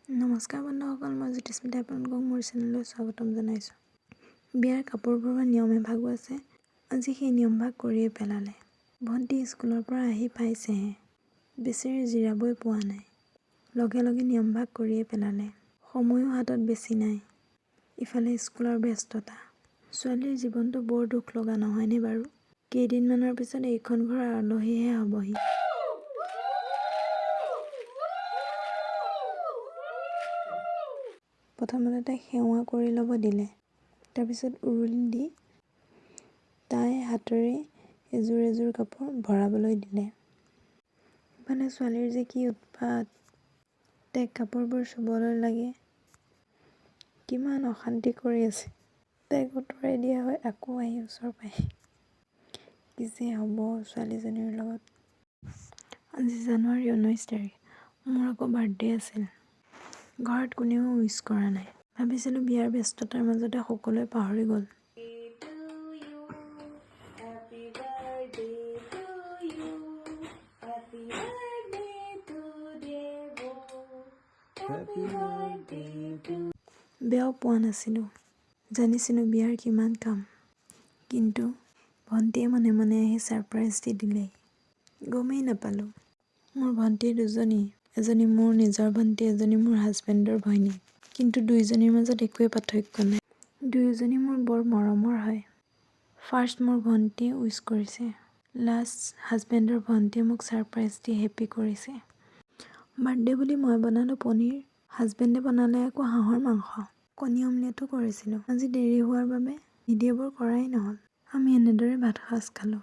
নমস্কাৰ বন্ধুসকল, মই জ্যোতিস্মিতাই আপোনালোকক মোৰ চেনেললৈ স্বাগতম জনাইছোঁ। বিয়াৰ কাপোৰ ভৰোৱা নিয়ম এভাগো আছে। আজি সেই নিয়মভাগ কৰিয়ে পেলালে। ভণ্টি স্কুলৰ পৰা আহি পাইছেহে, বেচেৰি জিৰাবই পোৱা নাই, লগে লগে নিয়মভাগ কৰিয়ে পেলালে। সময়ো হাতত বেছি নাই, ইফালে স্কুলৰ ব্যস্ততা। ছোৱালীৰ জীৱনটো বৰ দুখ লগা, নহয়নে বাৰু? কেইদিনমানৰ পিছত এইখন ঘৰৰ আলহীহে হ'বহি। প্ৰথমতে তাইক সেৱা কৰি ল'ব দিলে। তাৰপিছত উৰুলি দি তাই হাতেৰে এযোৰ এযোৰ কাপোৰ ভৰাবলৈ দিলে। ইফালে ছোৱালীৰ যে কি উৎপাত! তাইক কাপোৰবোৰ চুবলৈ লাগে, কিমান অশান্তি কৰি আছে। তাইক আঁতৰাই দিয়া হয়, আকৌ আহি ওচৰ পায়। কি যে হ'ব ছোৱালীজনীৰ লগত! আজি জানুৱাৰী 19 তাৰিখ, মোৰ আকৌ বাৰ্থডে আছিল। ঘৰত কোনেও উইচ কৰা নাই। ভাবিছিলোঁ বিয়াৰ ব্যস্ততাৰ মাজতে সকলোৱে পাহৰি গ'ল। To you. Happy birthday to you. Happy birthday to Devo. Happy birthday to বেয়াও পোৱা নাছিলোঁ, জানিছিলোঁ বিয়াৰ কিমান কাম। কিন্তু ভণ্টিয়ে মনে মনে আহি ছাৰপ্ৰাইজ দি দিলেহি, গমেই নাপালোঁ। মোৰ ভণ্টি দুজনী, এজনী মোৰ নিজৰ ভণ্টি, এজনী মোৰ হাজবেণ্ডৰ ভৈনী। কিন্তু দুয়োজনীৰ মাজত একোৱেই পাৰ্থক্য নাই। দুয়োজনী মোৰ বৰ মৰমৰ হয়। ফাৰ্ষ্ট মোৰ ভণ্টিয়ে উইচ কৰিছে, লাষ্ট হাজবেণ্ডৰ ভণ্টিয়ে মোক ছাৰপ্ৰাইজ দি হেপ্পী কৰিছে। বাৰ্থডে বুলি মই বনালোঁ পনীৰ, হাজবেণ্ডে বনালে আকৌ হাঁহৰ মাংস। কণী অমলেটো কৰিছিলোঁ। আজি দেৰি হোৱাৰ বাবে ভিডিঅ'বোৰ কৰাই নহ'ল। আমি এনেদৰে ভাত সাজ খালোঁ।